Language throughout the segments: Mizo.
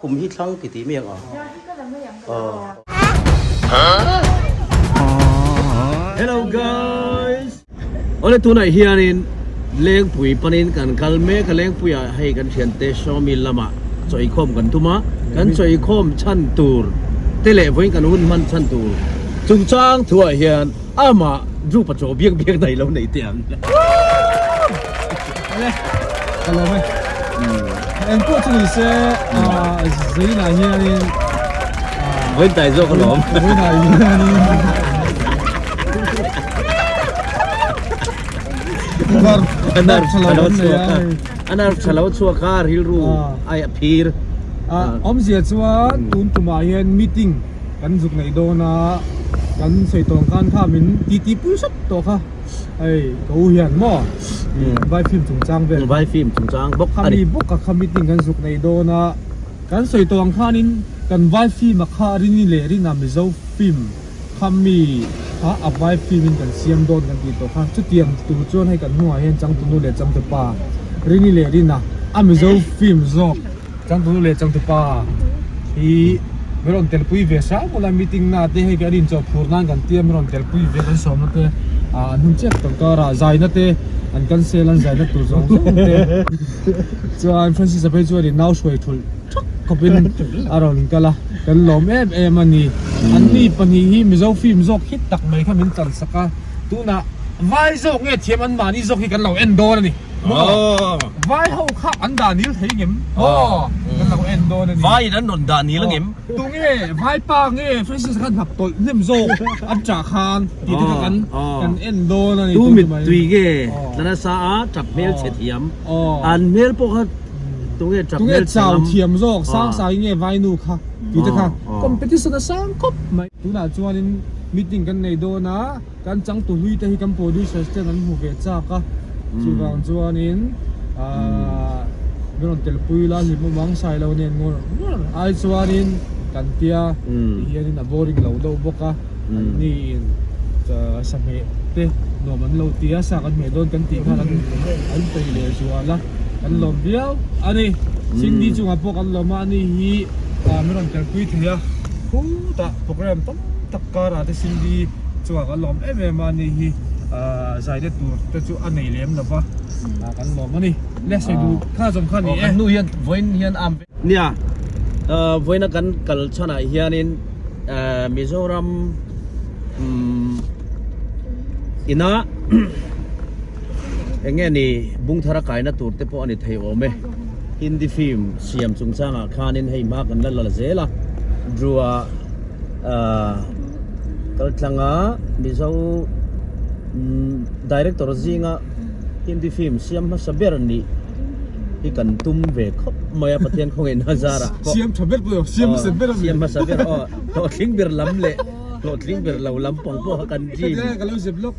Kum hi thlang ti tih mai ang a. Hello guys. Awle tunah hianin Lengpui panin kan kal mek a Lengpuiah hei kan thiante Sawmi lamah chawihkhawm kan tum a, kan chawihkhawm chhan tur te leh vawiin kan hun hman chhan tur chungchang thuah hian amah Drupa chaw biak biak daih lo nei teh ang. Awle ka lawm e. Eng pawh chu ni se Zainah hianin Vawiin tai zawk a lawm. Vawiinah hianin A nerve tha lo chhuak a, a nerve tha lo chhuak a rilru ai a phir. Awmzia chuan tun tumah hian meeting kan zuk neih dawn a, kan sawi tawng khan kha min titi pui hrep tawh kha. Hei ka u hian maw vai film chungchang vel vai film chungchang bawk a ni bawk a kha meeting kan zuk nei dawn a kan sawi tawh ang khanin kan vai film a kha rini leh rina mizo film kha mi kha a vai film in kan siam dawn kan tih tawh kha chutiang tur chuan hei kan hnungah hian changtunu leh changtupa rini leh rina a mizo film zawk Changtunu leh changtupa hi min rawn telpui ve hram hmun a meeting na te hei kan inchawh phur nan kan tia min rawn telpui ve kan sawmna te ah an hun chiah tawh karah zaina te an cancel an zaina tur zawng zawng te chuan Francis a phei chuan in nau hruai thulh thak khawpin a rawn kal a kan lawm em em a ni an ni pahnih hi Mizo film zawk hit tak mai kha min chan sak a tunah vai zawk nge thiam an mahni zawk hi kan lo en dawn a ni. Maw? Vai ho kha an dah nil thei ngem? Maw? Kan lo en dawn a ni. Vai in an rawn dah nil angem? Tunge vai pa nge Francis khan hnap tawlh hnem zawk an chah khan tih te kha kan kan en dawn a ni. Tu mittui nge tla nasa a tap hmel chhe thiam. An hmel pawh kha tunge tap hmel chhe ngam. Tunge chau thiam zawk sang sang nge vai nu kha tih te kha competition a sang khawp mai. Tunah chuanin meeting kan nei dawn a. Kan changtu hlui te hi kan producers ten an hmu ve chak a, chuvang chuanin aah min rawn telpui la hlim awm ang sai lo nen ngawr ngawr ai chuanin kan tia ti hianin a boring lo deuh bawk a, an ni in sa hmeh te nuam an lo ti a, sa kan hmeh dawn kan tih khan an peih leh zual a, kan lawm viau a ni. Cindy chungah pawh kan lawm a, ani hi min rawn telpui thei a, khutah program tam tak karah te Cindy. Chungah kan lawm em em a ni hi zaina tur te chu a nei lem lova kan lawm a ni. Le sawi duh kha zawng kha ni e. Kan nu hian vawiin hian am nia vawiina kan kal chhanah hianin Mizoram ina eng nge ni Bungthara kaina tur te pawh a ni thei awm e. Hindi film siam chungchangah khanin hei hma kan la la zel a Drua Kaltlanga Mizo director zinga Hindi film siam hmasa ber nih hi kan tum ve khawp mai a Pathian khawngaih na zarah pawh Siam tha ber pawh siam hmasa ber a ni. Siam hmasa ber aw hlawhtling ber lam leh hlawhtling ber lo lam pawng pawh kha kan dream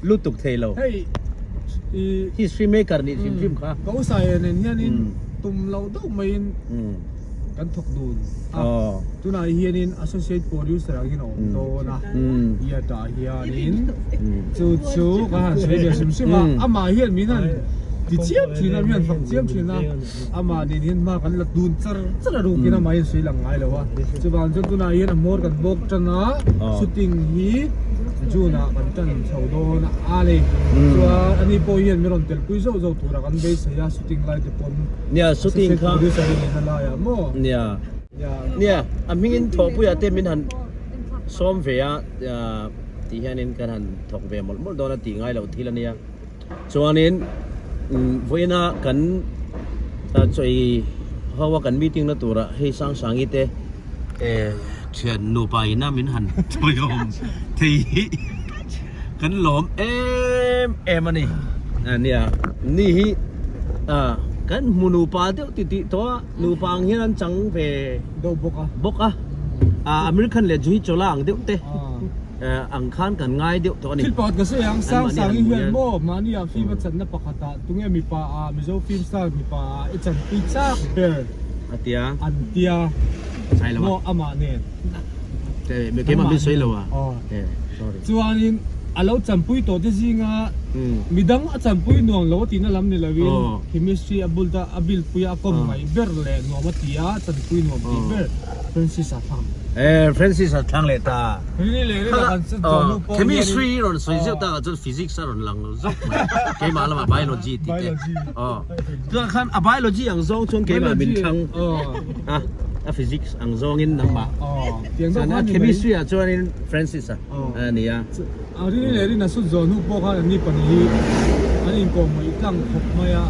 lutuk thei lo. History maker nih hrim hrim kha. Ka usai nen hianin tum lo deuh maiin kan thawk dun a tunah hianin associate producer ang hian a awm dawn a theatre ah hianin chu chu ka han sawi ve hrim hrim a amah hian min han ti chiam thin a min han fak chiam thin a amah nen hian hma kan la dun char char a rukin amah hian sawi lang ngai lo a chuvang chuan tunah hian a hmawr kan bawk tan a shooting hi June ah kan tan chho dawn a ni chuan ani pawh hian min rawn telpui zauh zauh tura kan beisei a shooting lai te pawn. Nia shooting kha Nia Nia a hmingin thawhpuiah te min han sawm ve a tih hianin kan han thawk ve mawlh mawlh dawn a tih ngai loh thil a nia chuanin vawiina kan chawi ho a kan meeting na turah hei Sangsangi te thian nupa ina min han chawiawm thei hi kan lawm em em a ni nia ni hi kan hmu nupa deuh ti tih tawh a nupa ang hian an chang ve deuh bawk a bawk a Amir Khan leh Juhi Chawla ang deuh te ang khan kan ngai deuh tawh a ni thil pakhat ka sawi ang sang sang hi hian maw mahni ah film a channa pakhat ah tunge mipa ah Mizo film star mipa ah i chanpui chak ber a tia an tia maw amah nen keimah min sawi lo a sorry chuanin. A lo chanpui tawh te zinga midang a chanpui nuam lo a tihna lam ni loin chemistry a bul ta a bil pui a a kawm ngaih ber leh nuam a ti a, chanpui nuam tih ber Francis a thlang. Eh Francis a thlang leh ta. Rini leh Rina kan chu chuan nu pawh hianin. Chemistry rawn sawi zeuh takah chuan physics a rawn lang zawk mai. Keimah lamah biology tih te. Aw. Tunah khan a biology ang zawng chuan keimah min thlang a, a physics ang zawngin nangmah. Chuan a chemistry ah chuanin Francis a. a ni a. A rin leh rin a sut zawh hnu pawh khan anni pahnih hi an inkawm ngaih tlang khawp mai a,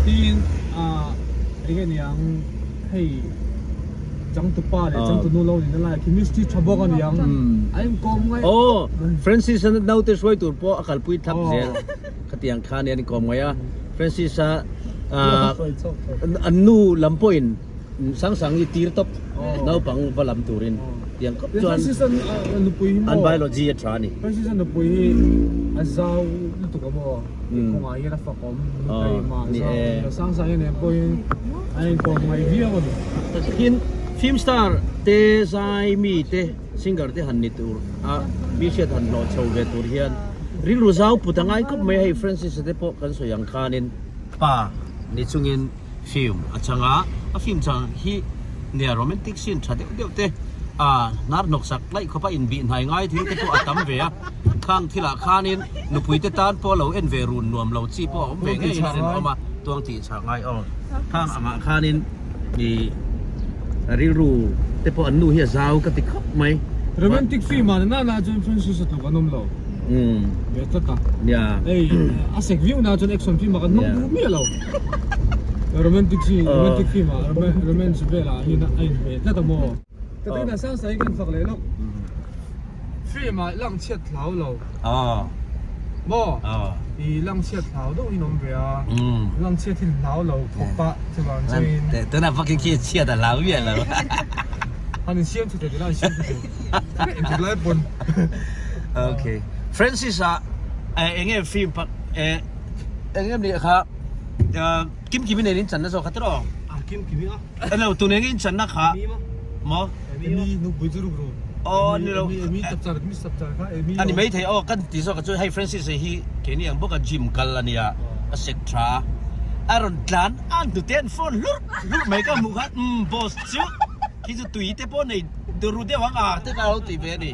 tin ah eng nge niang hei changtupa leh changtunu lo nihna lai khi mistry tha bawk a niang a inkawm ngaih. Aw Francis a naute hruai tur pawh a kalpui thlap zel khatiang khan an inkawm ngaih a, Francis a an nu lam pawhin Sangsang hi tir tawp naupang va lam turin tiang khawp chuan an biology a tha a ni. Francis a nupui hi a zau lutuk a maw kawngah hian a fakawm nutei mah zau Sangsang hi nen pawhin a inkawm ngaih viau a ni. Tin film star te zai mi te singer te han ni tur a mi hriat han hlawh chho ve tur hian rilru zau put a ngai khawp mai hei Francis a te pawh kan sawi ang khanin pa ni chungin Film a chang a, a film chang hi nia romantic scene tha deuh deuh te a hnar hnawk sak laih khawp a inbih hnai ngai thil te pawh a tam ve a, khang thilah khanin nupui te tan pawh lo en ve run nuam lo chi pawh a awm ve ngeiin a rinawm a, tuang tih chhah ngai aw. Khang angah khanin ih rilru te pawh an nu hi a zau ka ti khawp mai. Romantic film ah nana chuan Francis a tluk an awm lo. Ve tlat a. Nia. Hei a sek viau na chuan action film ah kan hmang duh miah lo. Romantic scene, romantic film ah romance velah hian a inhmeh tlat a maw. Ka tihna sang sang hi kan fak leh lawk. Film ah lang chhiat hlau lo. Maw? I lang chhiat hlau deuh in awm ve a. Lang chhiat hi hlau lo khawp a chuvang chuan. Tunah fucking khi chhiat a hlau miah lo. Han insiam tha thei tih lai insiam tha thei. Engtik lai pawn. Okay. Francis a enge film pak enge ni kha Kim Kimi nen in channa zawk kha tiraw? A Kim Kimi a. Elo tu nen in channa kha. Maw? Emi nu pui chu ruk ru. Aw ni lo. Emi chapchar mi chapchar kha Emi. Ani mai thei aw kan ti zawk chu hei Francis hi keini ang bawk a gym kal ania a sek tha a rawn tlan a hnute an phone hlur hlur mai ka hmuh kha umm boss chu khi chu tui te pawh nei ru deuh ang a te ka lo ti ve a ni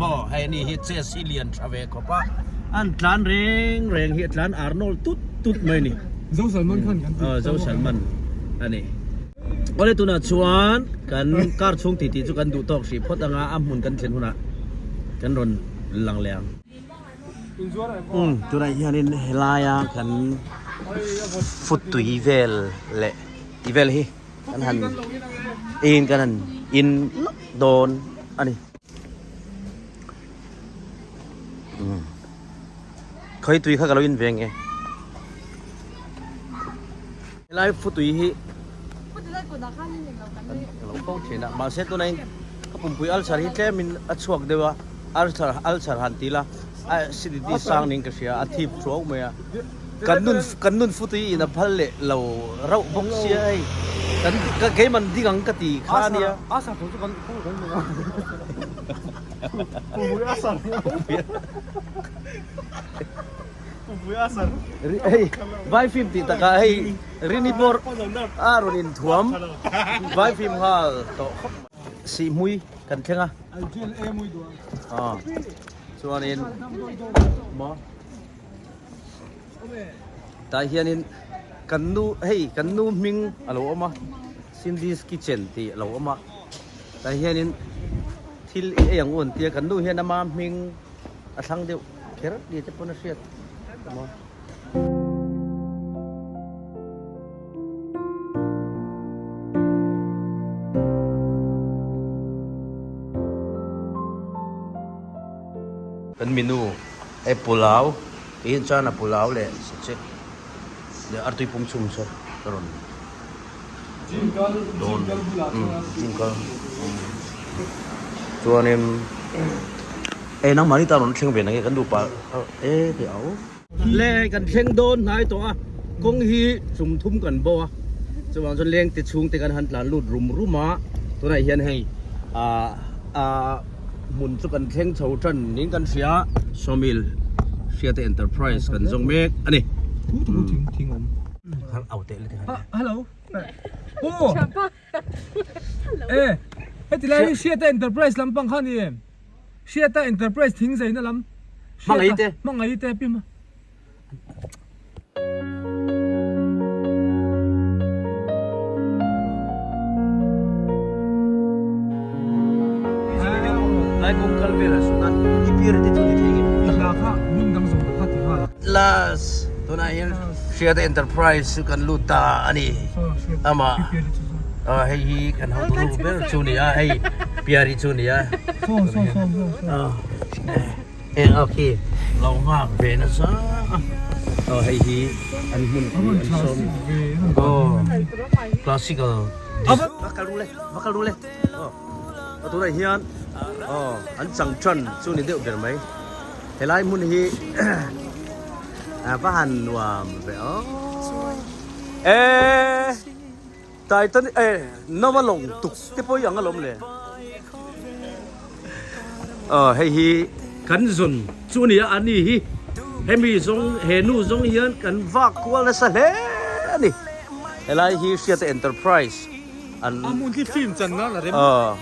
maw hei ani hi chest hi lian tha ve khawp a an tlan reng reng hi a tlan Arnold tut tut mai a ni. Zo Salman khan kan ti. Aw Zo Salman a ni. Awle tunah chuan kan car chhung titi chu kan duh tawk hrih phawt anga a hmun kan thlen hunah kan rawn lang leh ang. Umm tunah hianin helaia kan futtui vel leh tih vel hi kan han in kan han in lawk dawn a ni. Umm khawi tui kha ka lo in ve nge. Helai futui hi ka lo fo thin a mahse tunah in ka pumpui ulcer hi tlem in a chhuak deuh a ulcer ulcer han ti ila a acidity sang niin ka hria a thip thuau mai a kan nun kan nun futui in a phal leh lo rauh bawk sia hei kan ka keiman ding ang ka ti kha a nia. Hei vai film tih takah hei Rini bawr a rawn inthuam vai film nghal tawh khawp mai. Sihhmui kan thleng a. Aw chuanin maw tah hianin kan nu hei kan nu hming a lo awm a Cindy's kitchen tih a lo awm a tah hianin thil i ei ang u an tia kan nu hian ama hming a thlang deuh kher ni te pawn a hriat maw. Kan minu hei pulao tihian chuan a pulao leh sachek leh artui pum chhum chu ka rawn dawn gym kal chuanin e nangmahni tan rawn thleng ve na nge kan duh pah e tih au. Le hei kan thleng dawn hnai tawh a kawng hi tum thum kan bo a chuvang chuan leng te chhung te kan han tlan lut rum rum a tunah hian hei ah ah. hmun chu kan thleng chho tan niin kan hria Sawmill Hriata Enterprise kan zawng mek a ni. Hello. Pu. E heti lai hi Hriata Enterprise lampang kha a ni em? Hriata Enterprise thing zeina lam. Hmangaih te. Hmangaih te pi. Lai kawng kal vel ah sawn i piar te chu ni thei nge. I hla kha hmun dang zawng kha ti nghal. Last tunah hian Hriata Enterprise chu kan lut ta a ni. Amah hei hi kan hotu nu ber chu ni a hei Piari chu ni a. Eng a khi lo nghak ve nasa a aw hei hi an hmun pui an sawm aw classical va kal ru le va kal ru le aw a tunah hian aw an chang tan chu ni deuh ber mai helai hmun hi a va han nuam ve aw e Titan e Nova lawng tuk te pawh hi ang alawm le. Aw hei hi kan zun chu a ni a, ani hi hemi zawng he nu zawng hian kan vak kual nasa hle a ni. Helai hi Hriata Enterprise an A hmun khi film chan nan a rem. Aw.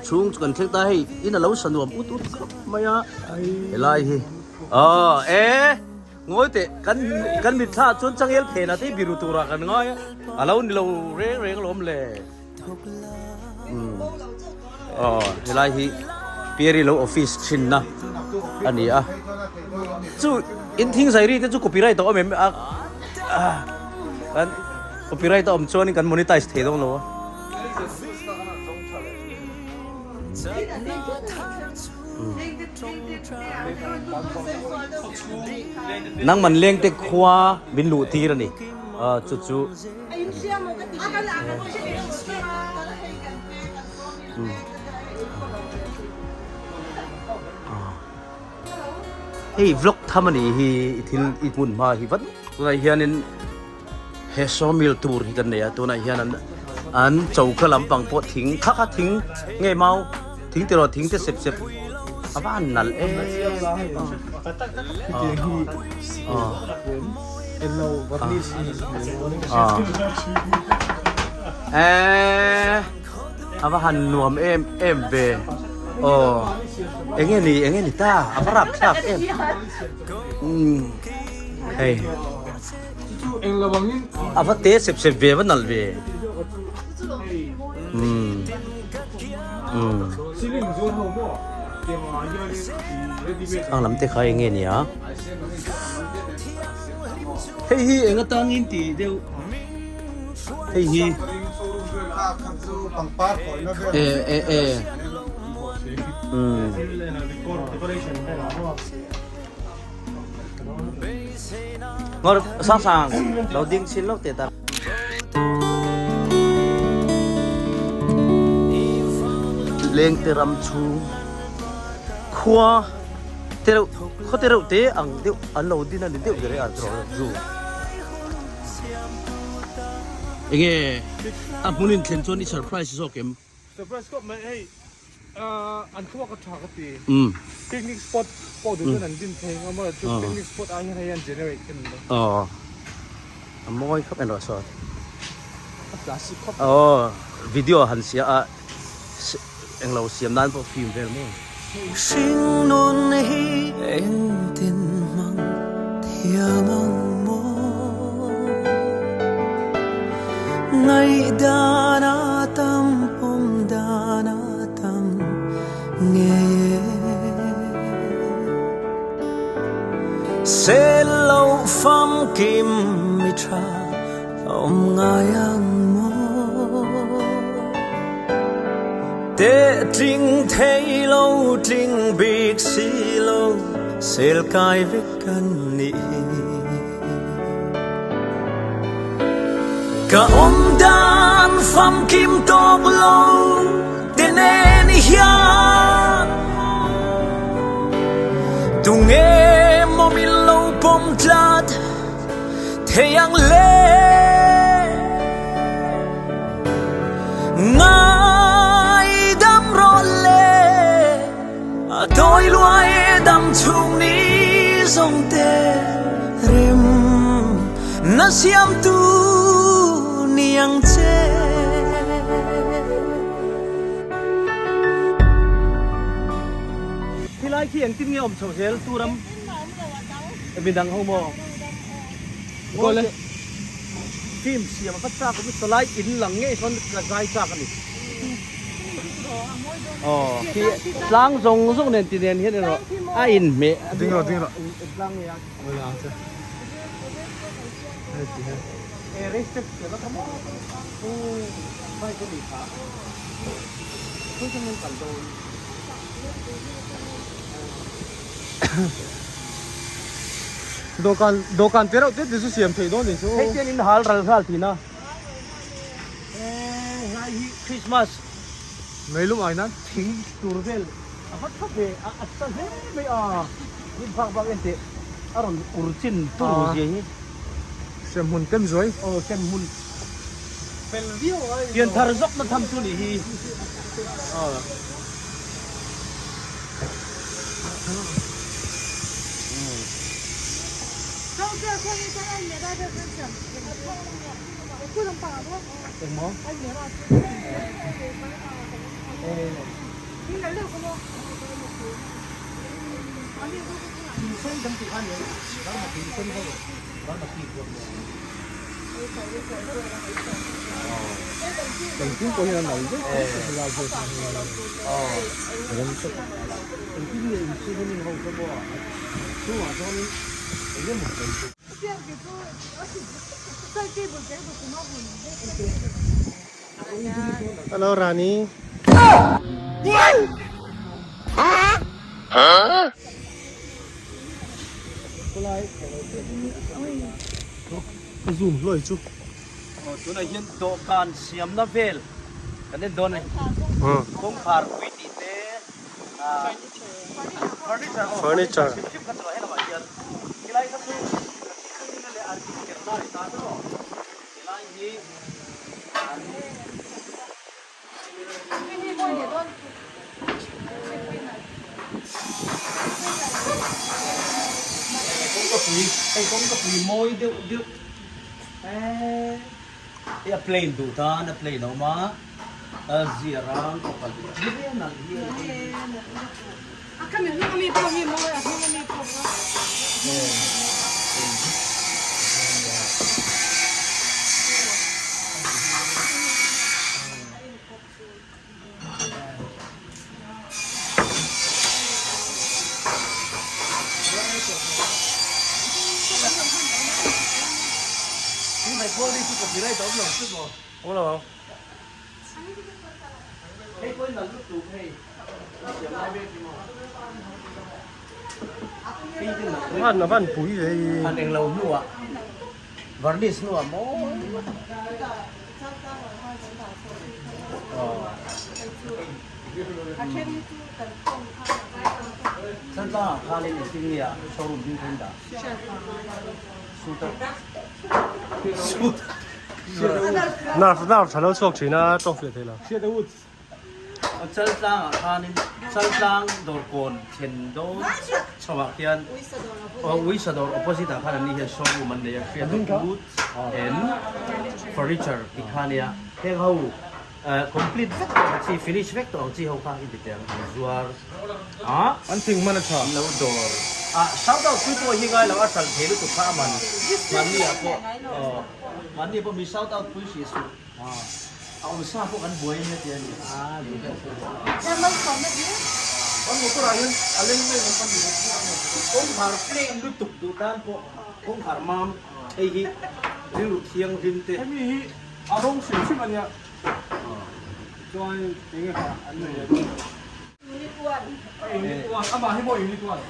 Chhung chu kan thleng ta hei in a lo sa nuam ut ut khawp mai a helai hi aw e ngawi teh kan kan mitthla ah chuan changel phen ah te hi biru turah kan ngai a a lo ni lo reng reng alawm le aw helai hi Pieri lo office thinna a ni a chu in thing zai ri te chu copyright a awm em a kan copyright a awm chuanin kan monetize thei dawn lo a. Nangman lengte khua min luh tir a ni chu chu. Hei vlog tham a nih hi i thil i hmun hma hi vat tunah hianin he sawmill tur hi kan nei a tunah hian an an choka lampang pawh thing kha kha thing nge mau thing tiraw thing te sep sep a va han nalh em a a va han nuam em em ve aw eng nge ni eng nge ni ta a va rap thlak em umm hei a va te sep sep ve a va nalh ve umm umm ang lam te kha eng nge ni a hei hi eng atangin tih deuh. Hei hi e e e umm Ngor sang sang lo ding chin lo te ta. Lengte ram chhung khua te reuh khaw te reuh te ang deuh an lo din a ni deuh ber e a zu. Enge a hmun in thlen chuan i surprise zawk em? Surprise khawp mai hei an thluak a tha ka ti. Picnic spot pawh duh chuan an din thei ang a chu picnic spot ah hian hei an generate em ni? Aw a mawi khawp en rawh saw. A classic khawp. Aw video han sia a englo siam nan pawh film vel maw. Hringnun hi engtin hmang thiam ang maw? Ngaihdan a tam pawm dan a tam ngei e. Sel lo famkim mi tha awm ngai ang maw? Teh tling thei lo tling bik si lo sel kai vek kan nih hi. Ka awm dan famkim tawk lo te nen hian. thei ang le Ngaidam rawh le A tawi luai dam chhung ni zawng te Rem na siamtu ni ang che. Khilai khi engtin nge awm chhoh zel tu ram midang ho maw? Kawle. Film siam a va chak awm i sawlai in lang ngei sawn ka zai chak a ni. Aw khi tlang zawng zawng nen ti nen hian erawh a inhmeh. Ding rawh ding rawh. Tlang nge a. Awle ang che. Hei ti hian. E race track siam a kha maw? Pu bike a nih kha. Khawi chuan kan kal dawn. Dawhkan dawhkan te reuh te te chu siam theih dawn nih chu. Hei tian in hal ral nghal thin a. Eee helai hi Christmas. Meilum ai nan. Thing tur vel a va tha ve a a sa hle mai a. Rin phak bak en teh a rawn ur chin tur zia hi. Hremhmun kem zuai. Aw hremhmun fel viau a. Pianthar zawk na tham chu nih hi. Aw. Engmaw? Thingsen kan tih kha nia, Burma thingsen kha Burma tea pawh nia. Engtin pawh hian a nal vek vek a helai hi Engtin nge in souvenir ho kha maw a chhungah chuanin eng emaw sawi chu. Hello Rani. Ka zoom hluai chu. Aw tunah hian dawhkan siamna vel kan en dawn a ni. Kawngkhar pui tih te ah furniture aw furniture hrim hrim kha chu a helamah hian helai kha chu cleaning leh architecture na a ni ta ber aw helai hi an Kawngkapui, hei kawngkapui mawi deuh deuh hei a plane duh tan a plane a awm a, a zia rang kawp a nalh hi a Hei pawh hi nalh lutuk hei. Van a van pui ve hi. An englo hnuah varnish hnuah mawi Chantlang ah khanin engtin nge a showroom hming kha in dah? Suta Suta Nerve nerve tha lo chhuak thin a tawng fiah thei lo. Chaltlang ah khanin Chaltlang dawrkawn thlen dawn chiah chho ah khian Uisa dawr opposite ah khan an ni hian showroom an nei a hriat a goods and furniture tih kha ania heng ho complete vek tawh ang chi finish vek tawh ang chi ho kha i ti teh ang an zuar a An thing hman a tha. An lo dawr a shout out pui pawh hi ngai lo a hralh thei lutuk kha a man mahni ah pawh mahni ah pawh mi shout out pui hrih suh. A awm sa pawh kan buai ania tih a ni. Kan motor ah hian a leng vel kan pan duh Kawngkhar plain lutuk duh tan pawh kawngkhar mam hei hi rilru thianghlim te. Hemi hi a rawng hrim hrim ania chuan eng nge kha an nei leh dawn. Unit one. Unit one amah hi maw unit one.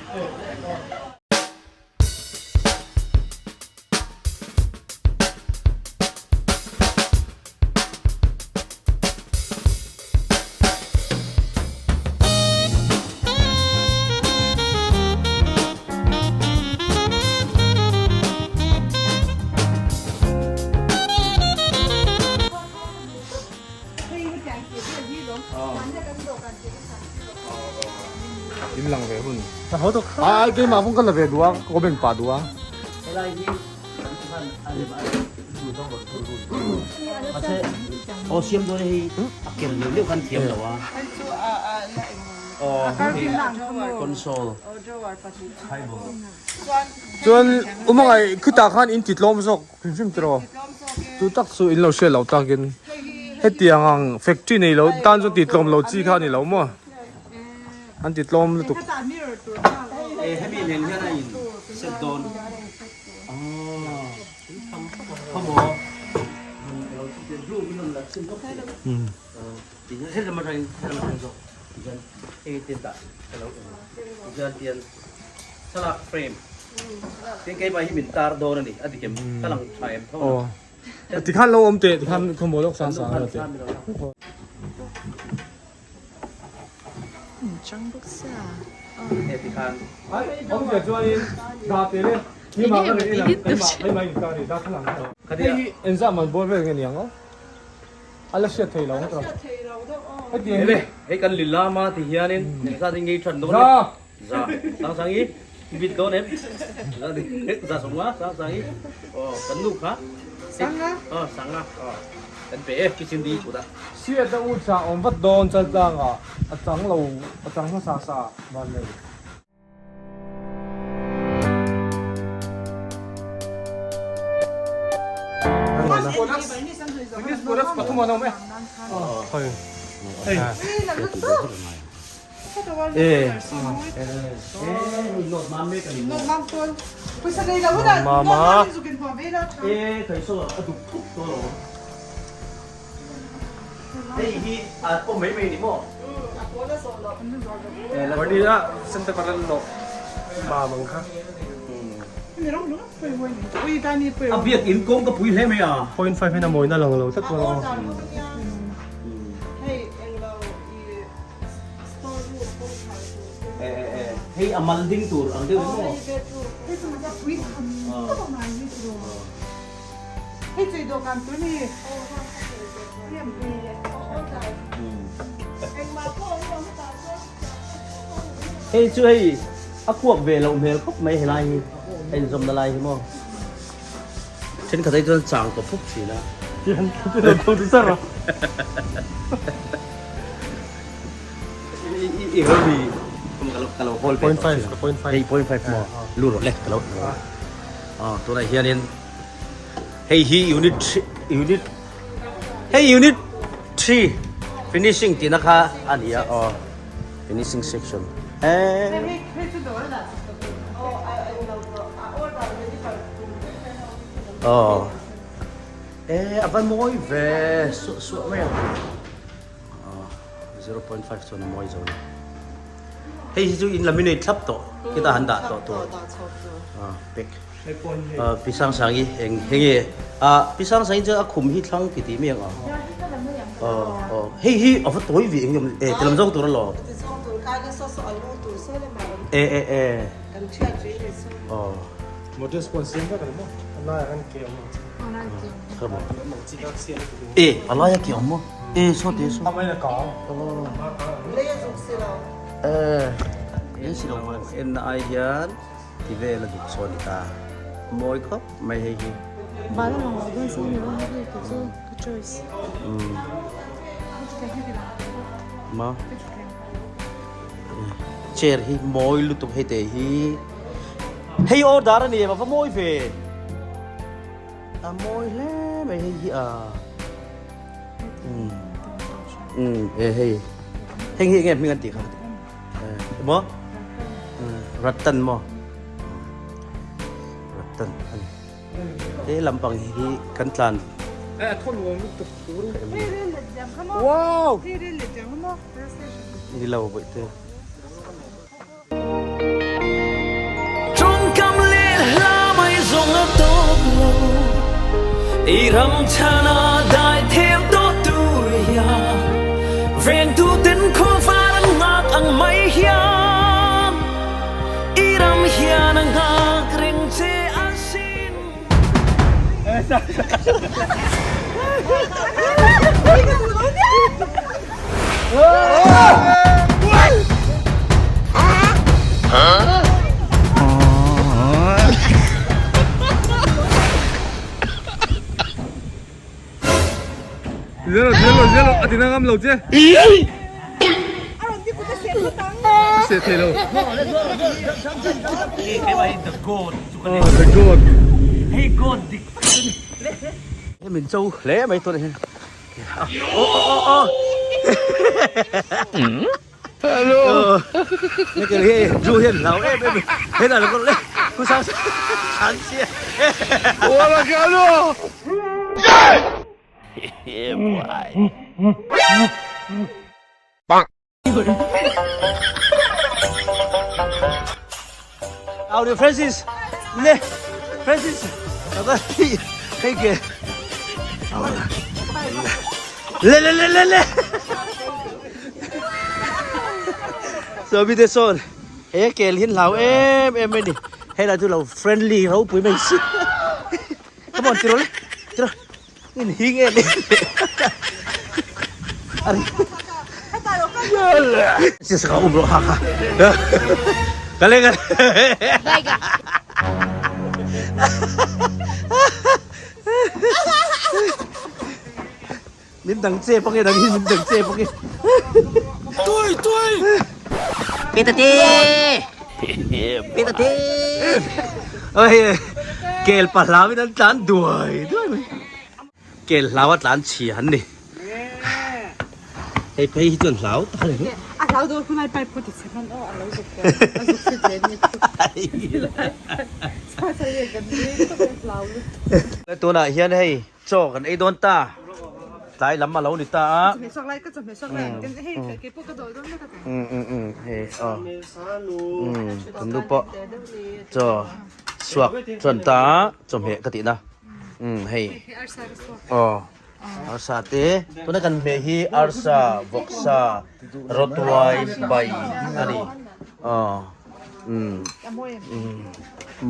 In lang ve hun. Ai keimah pawh ka la ve duh a, ka comment pah duh a. Helai hi kan hman a ni mah Mahse aw siam dawn hi a kel leuh leuh khan thiam lo a. Aw console. Chuan umangai khutah khan in ti tlawm zawk hrim hrim tiraw? Chu tak chu in lo hriat loh takin hetiang ang factory nei lo tan chuan ti tlawm lo chi kha a ni lo maw? An ti tlawm lutuk. E hemi nen hian a in set dawn. Khawmaw. Thlalak frame tin keimah hi min tar dawn a ni a ti kem ka lang tha em tho a tikhan lo awm teh tikhan khawmaw lawk sang sang a teh e tikhan awm zia chuanin dah teh le keimah ka rawn en ang keimah keimah in tar i darthlalang hei hi engzah man bawr vel nge ni ang aw A la hriat thei lo ang tawh. Hetiang hi. Hei kan li lam a ti hianin engzat in ngei that dawn em? Za. Za. Sang sang i bit dawn em? Za ti. Za sawm nga sang sang i. Aw kan nu kha. Sang nga. Aw sang nga. Aw kan pe e kitchen di kut ah. Hriat a u chah awm vat dawn chaltlang ah a chang lo a chang hmasa sa van nei. Hei hi a pawm mai mai ni maw? Party a center paran lo ma mang kha. A biak in kawng ka pui hle mai a. 0.5 hian a mawina lang lo tlat mai a. Hei a mal ding tur ang deuh maw? Hei chu hei a kuak ve loh hmel khawp mai helai hi a inzawmna lai hi maw thenkhat hi chuan chang tawp fuk thin a. I ho mi ka lo hawl ve tawh thin a. Hei 0.5 maw lu rawh le ka lo tunah hianin. Hei hi unit unit hei unit 3 finishing tihna kha a ni a aw finishing section eh aw eh a va mawi ve suah suah mai ang aw 0.5 chuan a mawi zo ni hei hi chu in laminate thlap tawh khitah han dah tawh tur ah pack. Pi Sangsangi eng hei nge a Pi Sangsangi chu a khum hi thlang ti tih mai ang a aw hei hi a va tawi ve eng nge e ti lam zawng tur alawm e e e aw e a laia ke awm maw e saw te saw e e si lo en na ai hian Ti vel a duk saw ni ta. Mawi khawp mai hei hi. Bala mang lo dawn si ni lo hei hi chu ka choice. Ma. Chair hi mawi lutuk hei te hi. Hei order a ni em a va mawi ve. A mawi hle mai hei hi a. Um e hei. Heng hi enge hming an tih kha. Maw? Rattan maw? Rattan a ni. He lampang hi kan tlan. Wow! Ni lo bawih te. Tawngkam leh hla mai zawng a tawp lo I ram chhana dai theu tawh tur hian Vengtu ten khawvar an nghak ang mai hian I ram hian a nghak reng che asin. Tina ngam lo che. A seh thei lo. The god chu ka ni. The god. Hei god dik tak chu ni. He min cho hle mai tuna hian. Oh oh oh oh. Hello. Hei hei Drew hian hlau em em he dah lo le hu sang sang sia. Wala ka ano. Audio Francis le Francis hei ke le le le le le so mi te sawn he kel hin hlau em em mai ni hei lah chu lo friendly ropui mai si come on tiro le tiro in hing em em si sa ka um ro ha kha ka le ka Min dang che pawh nge dang hi min dang che pawh nge. Tui tui. Peter te. Peter te. Oi kel pa hlau in an tlan duai duai mai. Kel hlau a tlan chhia an ni. Hei phei hi chuan hlau tak a ni. A hlau dawn khawlai pipe pawh ti chhe hman aw a lo zuk tawh a zuk chhe zel ni. Tunah hian hei Chaw kan ei dawn ta, tlai lam a lo ni ta a. Chawhmeh suak lai ka chawhmeh suak lai ang ten hei kei pawh ka dawi dawn vek a ti. Um um um hei aw um kan nu pawh chaw suak chuan ta a chawhmeh ka tihna um hei aw arsa te tuna kan hmeh hi arsa vawksa rawtuai bai a ni aw um um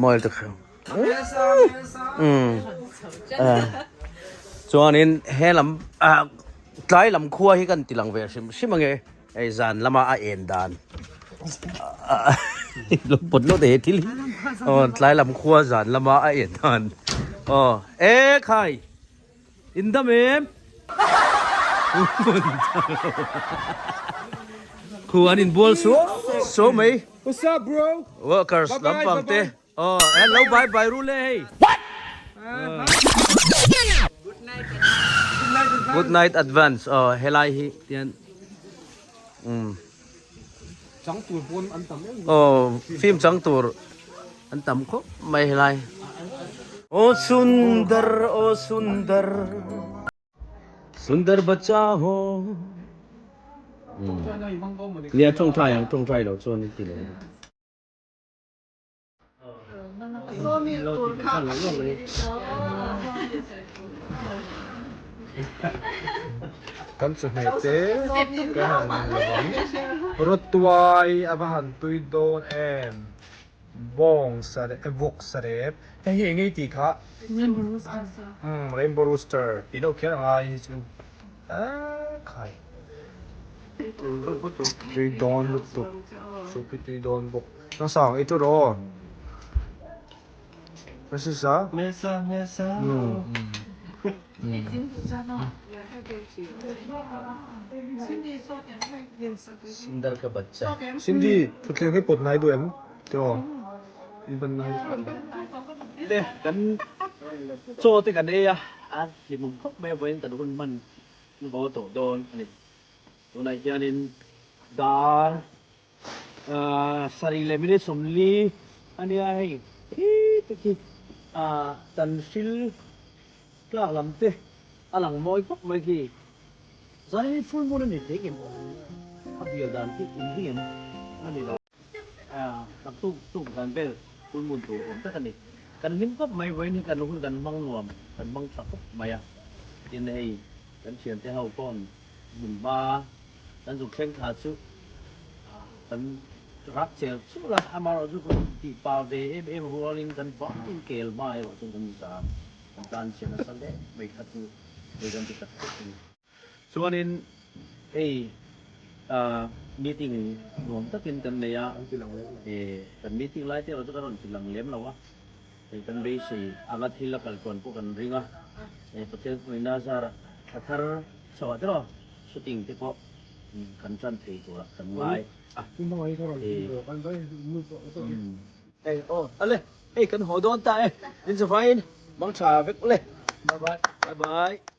mawi tak hreu. Chuanin he lam ah tlai lam khua hi kan ti lang ve hrim hrim ange hei zan lama a en dan lo pawt lo te he thil hi aw tlai lam khua zan lama a en dan aw e khai in dam em khu an inbual suau suau mai What's up bro? Workers lampang te. Aw hello bye bye ru le hei. What? Good night advance. Aw helai hi tian um chang tur pawn an tam em. Aw film chang tur an tam khawp mai helai. Aw sundar aw sundar. Sundar bacha ho. Nia tawngtai ang tawngtai lo chuan i ti lo. Kan chawhmeh te ka han lo ang. Rawtuai a va han tui dawn em? Bawng sa leh vawk sa rep. Hei hi eng nge i tih kha? Rainbow rooster tih deuh kher a ngai hi chu. Aaa khai. Tui dawn lutuk. Soup hi tui dawn bawk. Nasang i tu rawh. Francis a? Sundar ka bacha. Cindy, thutthleng hi pawt nai duh em? Tiraw? I ban nai. Le, kan chaw te kan ei a, a hlimawm khawp mai a vawiin kan hun hman bo tawh dawn a ni. Tunah hianin dar Sarih leh minute 40 a nia hei khi te khi tan hril tlak lam te a lang mawi khawp mai khi zai full moon a ni thei ngem a bial dan khi in hi ngem a ni lo tak tuk tuk dan vel full moon tur awm tak a ni kan hlim khawp mai vawiin hi kan hun kan hmang nuam kan hmang tha khawp mai a tin hei kan thiante ho pawn hmunhma Kan zuk thleng thla chu kan rak chel chul a, amaherawhchu kan tih pa ve em em rualin kan vangin kel hma erawh chuan kan zam, kan tan chhe nasa hle mai kha chu hei kan ti tak tak a ni. Chuanin hei meeting nuam takin kan nei a, kan meeting lai te erawh chu kan rawn ti lang lem lo a, hei kan beisei anga thil a kal tuan pawh kan ring a, Pathian puihna zarah thla thar chhoah te rawh. shooting te pawh kan tan thei turah kan ngai a. Hei aw ale hei kan haw dawn ta e in zavaiin mang tha vek ule bye bye bye bye.